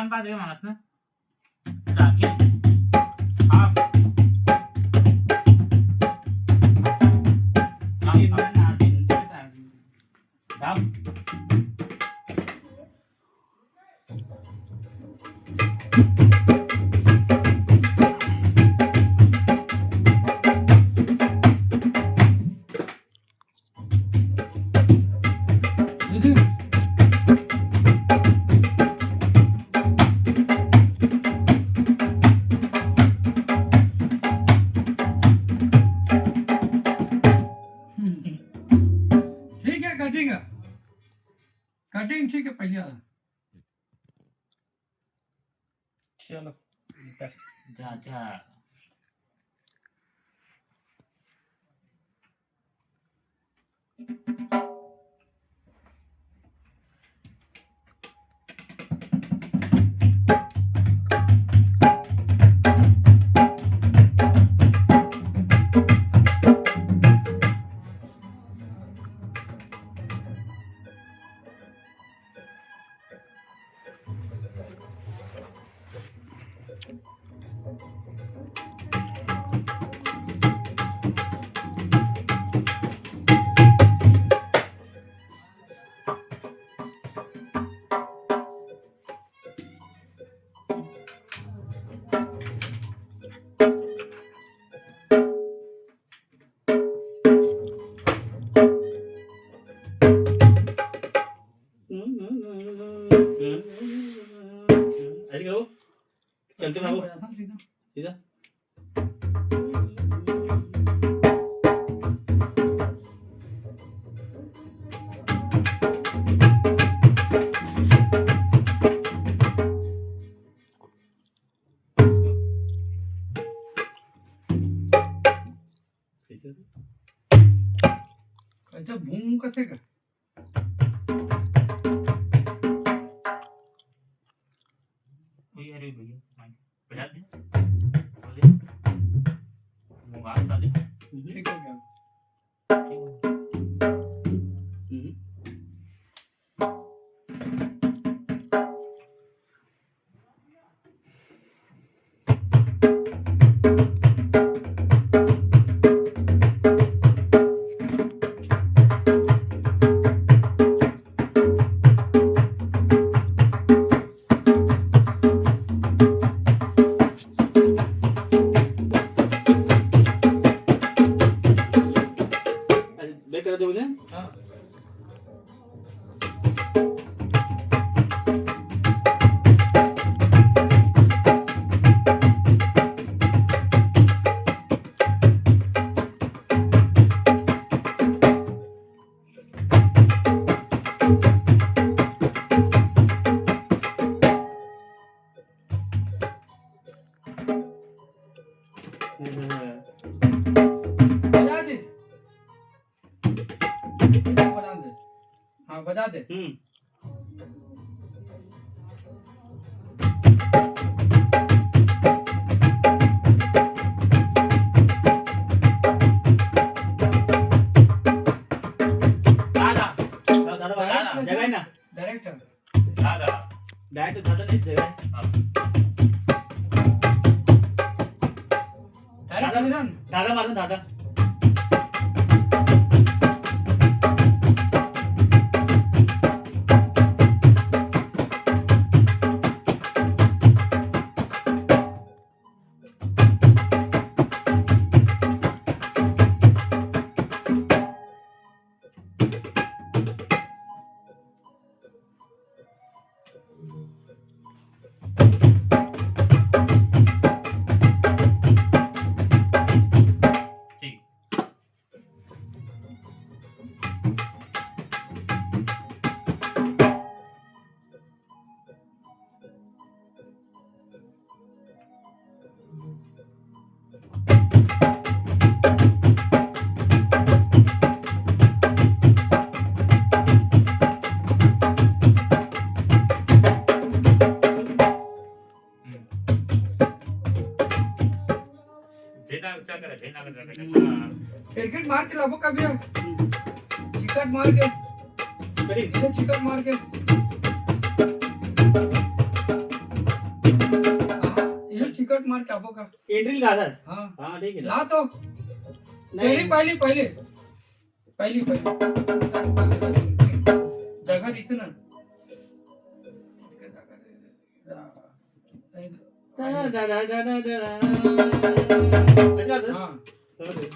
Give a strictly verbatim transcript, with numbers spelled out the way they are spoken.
बात है मानस ना। राखी। आप। आप। ठीक है, कटिंग है। कटिंग ठीक है, पहले वाला। चलो, जा, जा। अरे, कहो। चलते बाबू। सीधा। कैसे? अच्छा, भूम कथे का? वही, अरे भैया, माइक बजा दे। बोले। वो बात साले। ठीक हो गया। ठीक हो। हम्म। बेक कर दो मुझे। हाँ। बजा दे। बजा दे। हाँ, बजा दे। हम्म। दादा, दादा, दादा, जगह है ना? डायरेक्ट। दादा। डायरेक्ट दादा नहीं जगह है। हाँ। डायरेक्ट दादा। दादा मारो दादा। क्रिकेट मार के लाबो कभी हम। चिकट मार के। करी। ये चिकट मार के। कट मार के आबो का? एंट्री लगा था। हाँ, हाँ, ठीक है। ला तो। पहली नहीं। पहली पहली पहली पहली जगह रहिथे ना। टा, डा, डा, डा, डा, डा। अच्छा था। हाँ। कर दे।